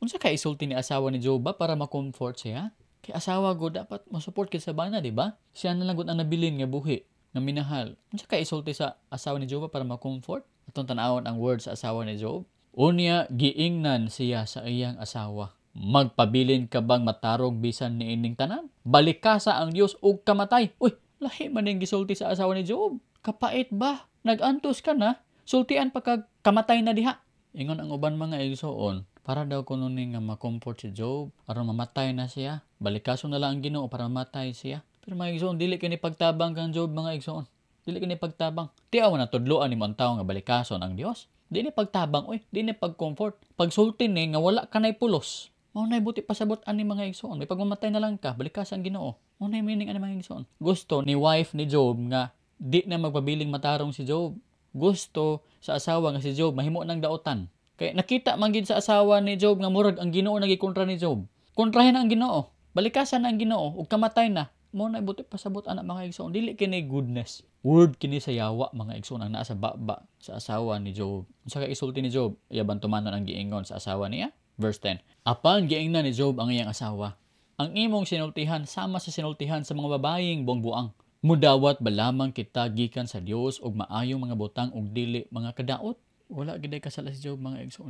Unsa kay isulti ni asawa ni Job ba para ma-comfort siya? Kay asawa go dapat mo-support kay sa bana, di ba? Siya na lang gud ang nabilin nga buhi nga minahal. Unsa kay isulti sa asawa ni Job ba para ma-comfort? Atong tan-awon ang words sa asawa ni Job. Unya giingnan siya sa iyang asawa. Magpabilin ka bang matarong bisan niining tanan? Balikasa ang Dios ug kamatay. Uy, lahi man ning gisulti sa asawa ni Job. Kapait ba? Nag-antos ka na? Sultian pa kag kamatay na diha. Ingon ang uban, mga igsoon, para daw kuno ni nga ma-comfort si Job aron mamatay na siya. Balikaso na lang ang Ginoo para mamatay siya. Pero, mga igsoon, dili kini pagtabang kang Job, mga igsoon. Dili kini pagtabang. Tiaw na tudloan nimo ang tawo nga balikason ang Dios. Di ni pagtabang oy, di ni pag-comfort. Pagsulti ni nga wala kanay pulos. Mao nay buti pasabot ani, mga igsoon. May pagmamatay na lang ka, balikas ang Ginoo. Mao nay meaning ani, mga igsoon. Gusto ni wife ni Job nga di na magpabiling matarong si Job. Gusto sa asawa nga si Job mahimo ng daotan. Kay nakita man gid sa asawa ni Job nga murag ang Ginoo nagikontra ni Job. Kontrahin ang Ginoo. Balikasan ang Ginoo ug kamatay na. Mao na buti pasabot ana, mga igsoon. Dili kini goodness. Word kini sa yawa, mga igsoon, ang naa sa baba sa asawa ni Job. Unsa kay isulti ni Job? Iya ban tumanon ang giingon sa asawa niya? Verse 10. Apan giingnan ni Job ang iyang asawa. Ang imong sinultihan sama sa sinultihan sa mga babayeng buang-buang. Mudawat ba lamang kita gikan sa Dios og maayong mga butang ug dili mga kadaot? Wala gid kasala si Job, mga igsoon.